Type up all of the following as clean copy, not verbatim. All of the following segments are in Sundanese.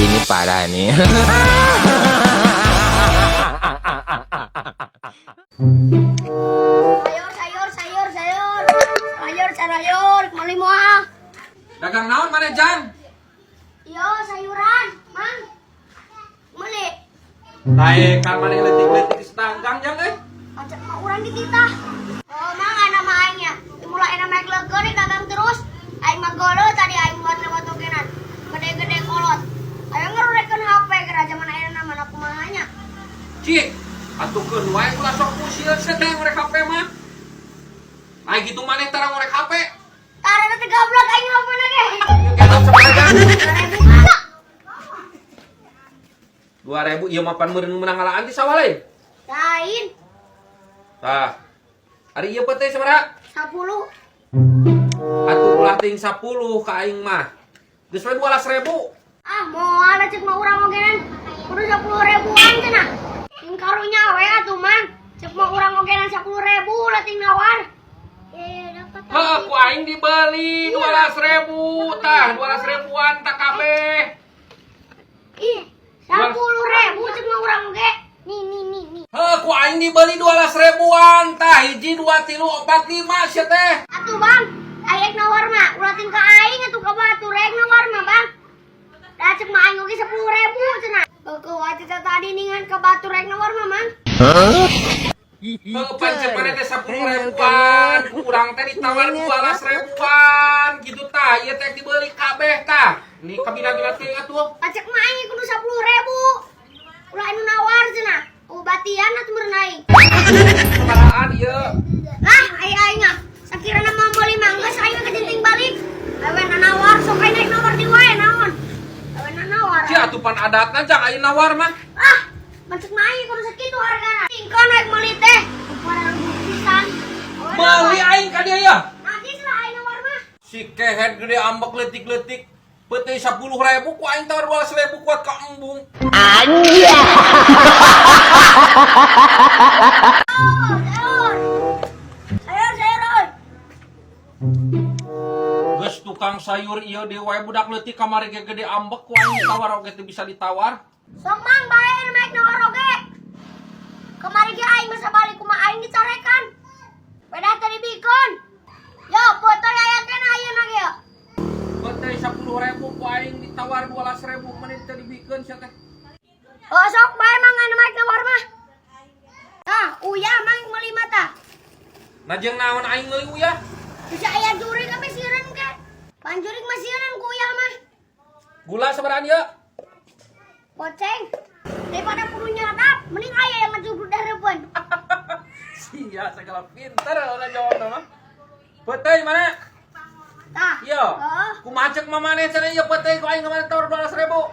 Ini parah nih. Sayur, sayur, sayur, sayur. Sayur, sayur, meuli moal? Dagang naon maneh, Jang? Yo, sayuran, Mang. Meuli. Daekan maneh leutik-leutik setanggang, Jang euy. Pacek mah urang dititah. Oh, Mang, ana mah aing ya. Mulai enak naik lega nih dagang terus. Aing mah geuleuh tadi aing buat lewat ogenan. Gede-gede kolot. Aing ngerurekeun HP kira zaman ayeuna mana kumaha nya. Cik, atuh keun wae ulah sok pusieun sia teh ngorek HP mah. Ai kitu maneh tara ngorek HP. Tara teh gablek aing HP na ge. Ieu sabaraha, Jang? 2000. 2000 ieu mah pan meureun meunang ngalaan ti sawah lain. Lain. Tah. Ari ieu peuteuy sabaraha? 10. Atuh ulah ting 10 ka aing mah. Geus we 12.000. Ah, moal cek mah urang ogenan. Kudu 10 ribuan cenah. Ting karunya we atuh, Mang. Cek mah urang ogenan 10 ribu lah ting nawar. Eh, dapat. Heuh, ku aing dibeli 12.000. Tah, 12 ribuan tak kabeh. Ih, 10 ribu cek mah urang oge. Nih, nih, nih, nih. Heuh, ku aing dibeli 12 ribuan. Tah, hiji, dua, tilu, opat, lima sia teh. Atuh, Bang. Aing nawar mah, ulah ting ka aing atuh ka batur rek nawar mah, Bang. Da cek mah aing oge 10 ribu cenah. Heueuh wae teh tadi ningan ka batur rek nawar mah, Mang. Heuh, pan cek maneh teh 10 ribuan. Ku urang teh ditawar 12 ribuan. Gitu tah, ieu teh dibeli kabeh tah. Ini kabina-bina teh atuh. Pacek mah aing kudu 10 ribu. Ulah anu nawar cenah. Oh, batian atuh meureun aing. Sabarahaan ieu? Lah, ai aing ah. Sakirana mau meuli mah geus aing kejenting balik. Awe nawar sok aing naik nawar di wae naon. Awe nawar. Ci atuh pan adatna, Jang, aya nawar mah. Ah, maksud mah aing kudu sakitu hargana. Tingkon naik meuli teh. Ukuran pisan. Meuli aing ka dieu ya. Najis lah aing nawar mah. Si kehed gede ambek leutik-leutik. Peuteuy 10 ribu ku aing tawar 12 ribu kuat ka embung. Oh, sayur. Sayur, sayur, oi. Geus tukang sayur ieu deui wae budak leutik kamari ge gede ambek ku aing ditawar oge teu bisa ditawar. Sok Mang bae naik nawar oge. Kamari ge aing bisa balik kumaha aing dicarekan. Beda teh dibikeun. Yo, foto aya kena ayeuna ge yo. Peuteuy 10 ribu ku aing ditawar 12 ribu menit teu dibikeun sia teh. Oh, sok bae Mang anu naik nawar mah. Tah, uyah Mang meuli mah tah. Nah, jeung naon aing meuli uyah? Bisa aya jurig apa sieureun ke? Panjurig mah sieureun ku uyah mah. Gula sabarahaan ieu? Goceng. Daripada kudu nyadap, mending aya yang ngajubruk dareupeuan. Sia segala pinter ulah jawab mah. Peuteuy mana? Tah. Ieu. Oh. Kumaha cek mamaneh cenah ieu peuteuy ku aing kemarin tawar 12 ribu.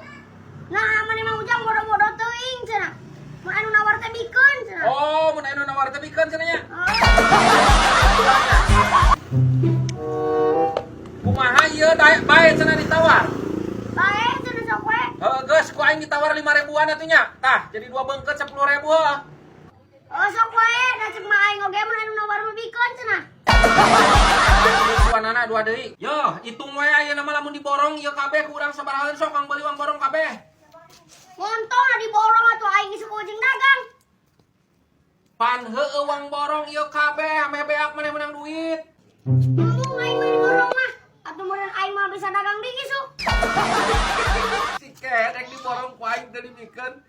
Nah, maneh mah Ujang bodoh-bodoh teuing cenah. Mun anu nawar teh bikeun cenah. Oh, mun anu nawar teh bikeun cenah nya. Oh. Kumaha ieu bae cenah ditawar? Bae cenah sok we. Heuh, geus ku aing ditawar 5 ribuan atuh nya. Tah, jadi dua beungkeut 10 ribu heuh. Oh, sok wae, da cek mah aing oge mun anu nawar mah bikeun cenah. Dua nana dua deui. Yo, hitung wae ayeuna mah lamun diborong ieu kabeh ku urang sabarahaeun sok kang beuli wang borong kabeh. Montong na diborong atuh aing geus ujung dagang. Pan heueuh wang borong ieu kabeh ameh beak maneh menang duit. Ngomong aing mah diborong mah. Atuh meureun aing mah bisa dagang deui sok. Si kerek diborong ku aing teu dibikeun.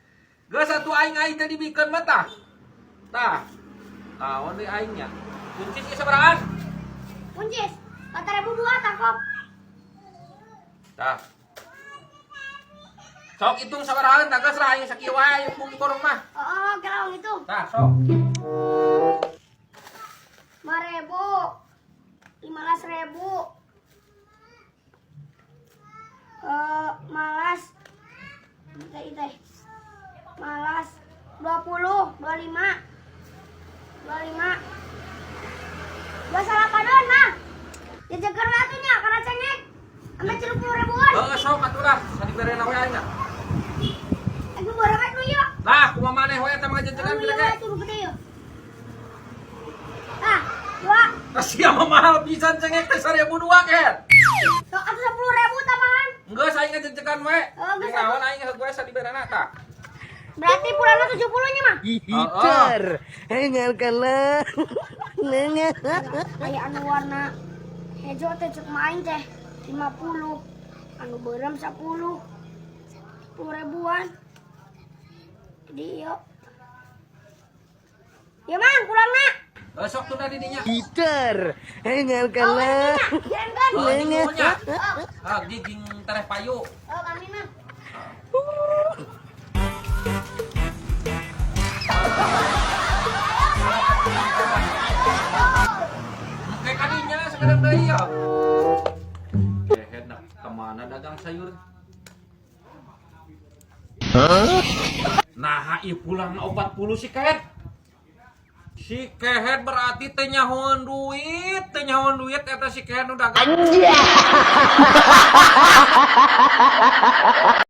Geus atuh aing aing teu dibikeun mah tah. Tah. Naon deui aing nya? Kuncis ieu sabarahaan? Kuncis, 4002 tangkop. Tah. Sok hitung sabarahaan tah geus lah aing sakieu wae aing bung diborong mah. Oh, kira itu. Tah, sok. 5.000. 15.000. Eh, malas. Teh teh. Malas. 20, 25. 25. Dua salapanan mah. Jajakeun we atuh nya kana cengek. Ame 30 ribuan. Heuh, sok atuh lah, sadiberena we aing. Aing borong nu ieu. Lah, kumaha maneh we eta mah jajakan Anu gede ieu ge. we tuh gede ieu. Tah, dua. Sia mah mahal pisan cengek teh 1002 ken. Sok atuh 10.000 tambahan. Geus aing aing ngejegjegan we. Oh, geus. Naon aing heug we sadiberena tah. Berarti pulangna 70 nya, Mang. Hitar. Engal kalah. Aya anu warna hejo teh cek main teh 50. Anu beureum 10. 10 ribuan. Jadi yuk. Ya, Mang, pulangna. Eh, sok tunda di dinya. Hitar. Engal Oh, kalah. ini kan. Oh, ini nuhunnya. Ah, giging tereh payu. Oh, kami, Mang. Kayak kadinya sekarang deui ya. Kehed nak kemana dagang sayur? Nah, ieu pulang 40 si kehed. Si kehed berarti teu nyahoan duit, teu nyahoan duit eta si kehed nu dagang.